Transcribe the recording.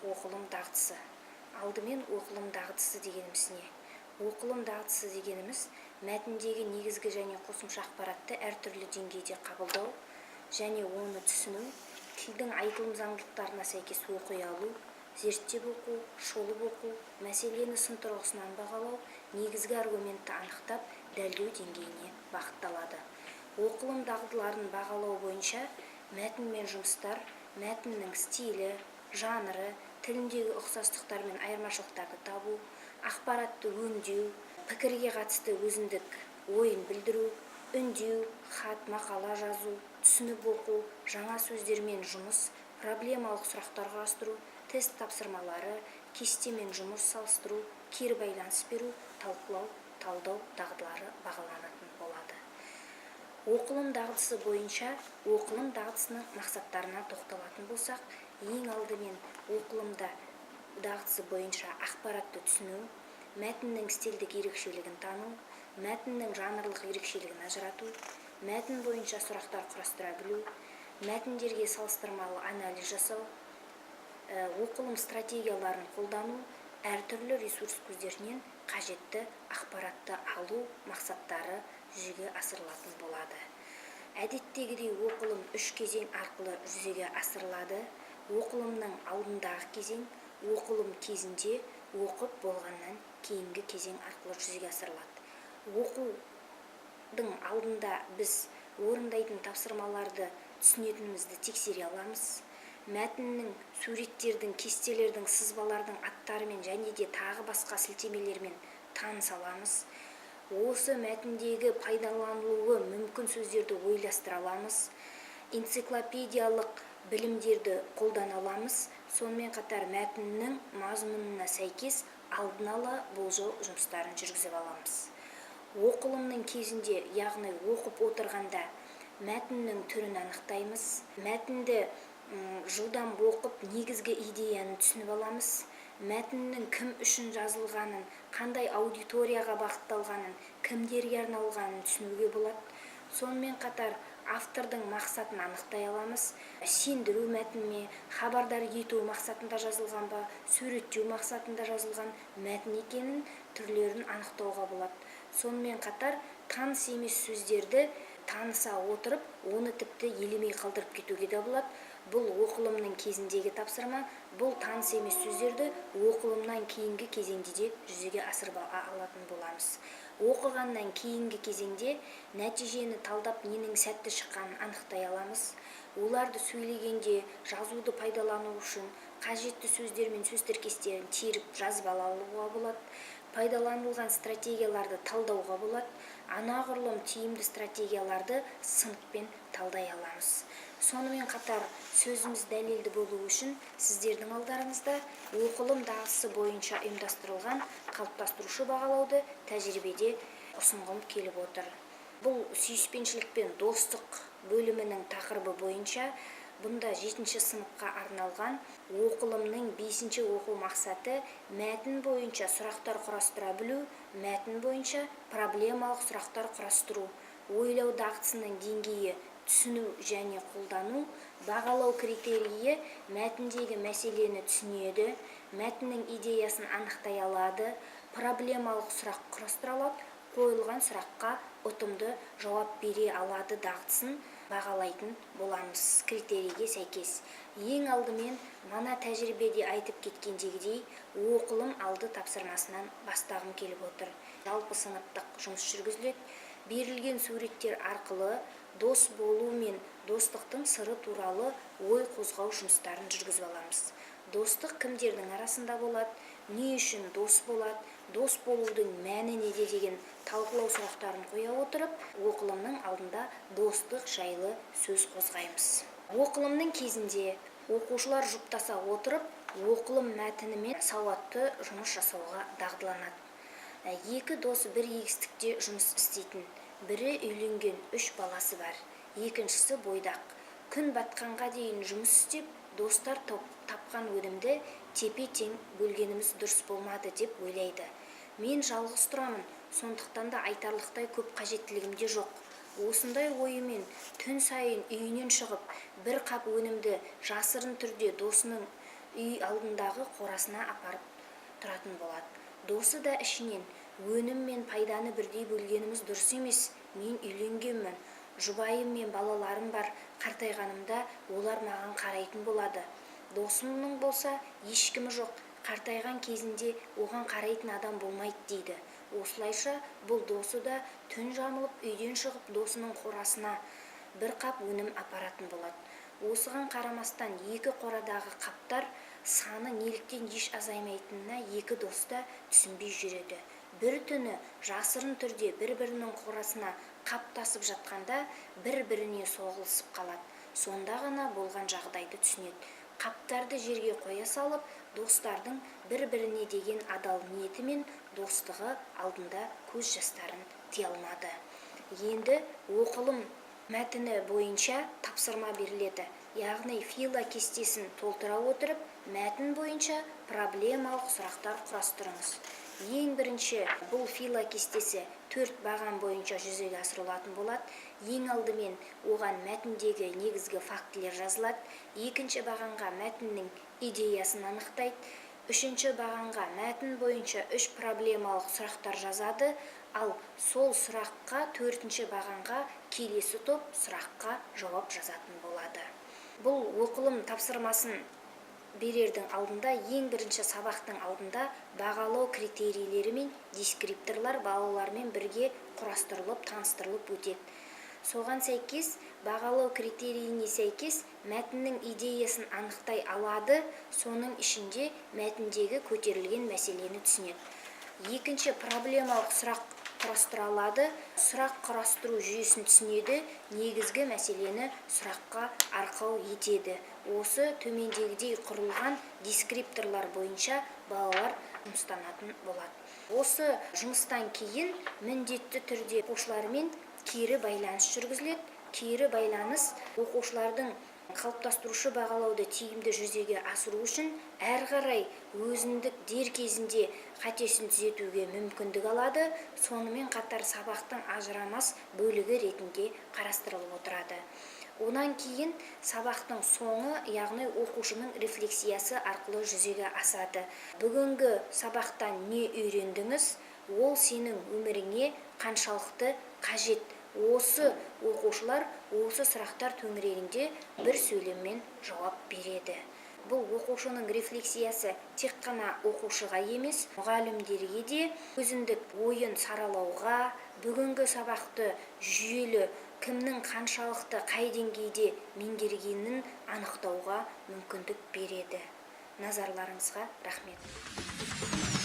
Оқылым дағдысы. Алдымен, оқылым дағдысы дегеніміз не? Оқылым дағдысы дегеніміз – мәтіндегі негізгі және қосымша ақпаратты әртүрлі деңгейде қабылдау және оны түсіну, тілдің айтылым заңдылықтарына сәйкес оқи алу, зерттеп оқу, шолып оқу, мәселені сын тұрғысынан бағалау, негізгі аргументті анықтап, дәлдеу деңгейіне бағытталады. Оқылым дағдыларын бағалау бойынша мәтінмен жұмыстар мәтіннің стилі, жанры, тіліндегі ұқсастықтар мен айырмашылықтарды табу, ақпаратты өңдеу, пікірге қатысты өзіндік ойын білдіру, үндеу, хат, мақала жазу, түсініп оқу, жаңа сөздермен жұмыс, проблемалық сұрақтар құрастыру, тест тапсырмалары, кестемен жұмыс, салыстыру, кері байланыс беру, талқылау, талдау дағдылары бағаланатын болады. Оқылым дағдысы бойынша оқылым дағдысының мақсаттарына тоқталатын болсақ, ең алдымен оқылымда дағдысы бойынша ақпаратты түсіну, мәтіннің стильдік ерекшелігін тану, мәтіннің жанрлық ерекшелігін ажырату, мәтін бойынша сұрақтар құрастыра білу, мәтіндерге салыстырмалы анализ жасау, оқылым стратегияларын қолдану, әртүрлі ресурс көздерінен қажетті ақпаратты алу мақсаттары жүзеге асырылатын болады. Әдеттегідей, оқылым үш кезең арқылы жүзеге асырылады: оқылымның алдындағы кезең, оқылым кезінде, оқып болғаннан кейінгі кезең арқылы жүзеге асырылады. Оқудың алдында біз орындайтын тапсырмаларды түсінетінімізді тексере аламыз. Мәтіннің, суреттердің, кестелердің, сызбалардың аттарымен және де тағы басқа сілтемелермен таныса аламыз. Осы мәтіндегі пайдаланылуы мүмкін сөздерді ойластыра аламыз, энциклопедиялық білімдерді қолдана аламыз. Сонымен қатар мәтіннің мазмұнына сәйкес алдын ала болжау жұмыстарын жүргізіп аламыз. Оқылымның кезінде, яғни оқып отырғанда, мәтіннің түрін анықтаймыз, мәтінді жылдам оқып, негізгі идеяны түсініп аламыз, мәтіннің кім үшін жазылғанын, қандай аудиторияға бағытталғанын, кімдерге арналғанын түсінуге болады. Сонымен қатар автордың мақсатын анықтай аламыз: сендіру мәтін ме, хабардар ету мақсатында жазылған ба, суреттеу мақсатында жазылған мәтін екенін, түрлерін анықтауға болады. Сонымен қатар таныс емес сөздерді таныса отырып, оны тіпті елемей қалдырып кетуге де болады. Бұл оқылымның кезіндегі тапсырма. Бұл таныс емес сөздерді оқылымнан кейінгі кезеңде де жүзеге асырып алатын боламыз. Оқығаннан кейінгі кезеңде нәтижені талдап, ненің сәтті шыққанын анықтай аламыз. Оларды сөйлегенде жазуды пайдалану үшін қажетті сөздер мен сөз тіркестерін теріп, жазып ала алуға болады, пайдаланылған стратегияларды талдауға болады, анағұрлым тиімді стратегияларды сыныппен талдай аламыз. Сонымен қатар сөзіміз дәлелді болу үшін сіздердің алдарыңызда оқылым дағдысы бойынша ұйымдастырылған қалыптастырушы бағалауды тәжірибеде ұсынғым келіп отыр. Бұл сүйіспеншілік пен достық бөлімінің тақырыбы бойынша. Бұнда жетінші сыныпқа арналған оқылымның бесінші оқу мақсаты: мәтін бойынша сұрақтар құрастыра білу, мәтін бойынша проблемалық сұрақтар құрастыру. Ойлау дағдысының деңгейі – түсіну және қолдану. Бағалау критерийі: мәтіндегі мәселені түсінеді, мәтіннің идеясын анықтай алады, проблемалық сұрақ құрастыра алады, қойылған сұраққа ұтымды жауап бере алады дағдысын бағалайтын боламыз критерийге сәйкес. Ең алдымен, мана тәжірибеде айтып кеткендегідей, оқылым алды тапсырмасынан бастағым келіп отыр. Жалпы сыныптық жұмыс жүргізіледі. Берілген суреттер арқылы дос болу мен достықтың сыры туралы ой қозғау жұмыстарын жүргізіп аламыз. Достық кімдердің арасында болады, не үшін дос болады, дос болудың мәні неде деген талқылау сұрақтарын қоя отырып, оқылымның алдында достық жайлы сөз қозғаймыз. Оқылымның кезінде оқушылар жұптаса отырып, оқылым мәтінімен сауатты жұмыс жасауға дағдыланады. Екі дос бір егістікте жұмыс істейтін. Бірі үйленген, үш баласы бар, екіншісі бойдақ. Күн батқанға дейін жұмыс істеп, достар тапқан өнімді тепе-тең бөлгеніміз дұрыс болмады деп ойлайды. Мен жалғыз тұрамын, сондықтан да айтарлықтай көп қажеттілігім де жоқ. Осындай ойымен түн сайын үйінен шығып, бір қап өнімді жасырын түрде досының үй алдындағы қорасына апарып тұратын болады. Досы да ішінен: «Өнім мен пайданы бірдей бөлгеніміз дұрыс емес. Мен үйленгенмін, жұбайым мен балаларым бар. Қартайғанымда олар маған қарайтын болады. Досымның болса ешкімі жоқ, қартайған кезінде оған қарайтын адам болмайды», – дейді. Осылайша бұл досы да түн жамылып үйден шығып, досының қорасына бір қап өнім апаратын болады. Осыған қарамастан, екі қорадағы қаптар саны неліктен еш азаймайтынына екі дос та түсінбей жүреді. Бір түні жасырын түрде бір-бірінің қорасына қап тасып жатқанда, бір-біріне соғылысып қалады. Сонда ғана болған жағдайды түсінеді. Қаптарды жерге қоя салып, достардың бір-біріне деген адал ниеті мен достығы алдында көз жастарын тия алмады. Енді оқылым мәтіні бойынша тапсырма беріледі, яғни фила кестесін толтыра отырып, мәтін бойынша проблемалық сұрақтар құрастырыңыз. Ең бірінші, бұл фила кестесі төрт баған бойынша жүзеге асырылатын болады. Ең алдымен оған мәтіндегі негізгі фактілер жазылады. Екінші бағанға мәтіннің идеясын анықтайды. Үшінші бағанға мәтін бойынша үш проблемалық сұрақтар жазады. Ал сол сұраққа, төртінші бағанға, келесі топ сұраққа жауап жазатын болады. Бұл оқылым тапсырмасын берердің алдында, ең бірінші сабақтың алдында бағалау критерийлері мен дескрипторлар балалармен бірге құрастырылып, таныстырылып өтеді. Соған сәйкес, бағалау критерийіне сәйкес, мәтіннің идеясын анықтай алады, соның ішінде мәтіндегі көтерілген мәселені түсінеді. Екінші, проблемалық сұрақ құрастыра алады, сұрақ құрастыру жүйесін түсінеді, негізгі мәселені сұраққа арқау етеді. Осы төмендегідей құрылған дескрипторлар бойынша балалар жұмыстанатын болады. Осы жұмыстан кейін міндетті түрде оқушылармен кері байланыс жүргізіледі. Кері байланыс оқушылардың қалыптастырушы бағалауды тиімді жүзеге асыру үшін әрі қарай өзіндік дер кезінде қатесін түзетуге мүмкіндік алады. Сонымен қатар сабақтың ажырамас бөлігі ретінде қарастырылып отырады. Онан кейін сабақтың соңы, яғни оқушының рефлексиясы арқылы жүзеге асады. Бүгінгі сабақтан не үйрендіңіз? Ол сенің өміріңе қаншалықты қажет? Осы оқушылар осы сұрақтар төңірегінде бір сөйлеммен жауап береді. Бұл оқушының рефлексиясы тек қана оқушыға емес, мұғалімдерге де өзіндік ойын саралауға, бүгінгі сабақты жүйелі кімнің қаншалықты, қай деңгейде меңгергенін анықтауға мүмкіндік береді. Назарларыңызға рахмет.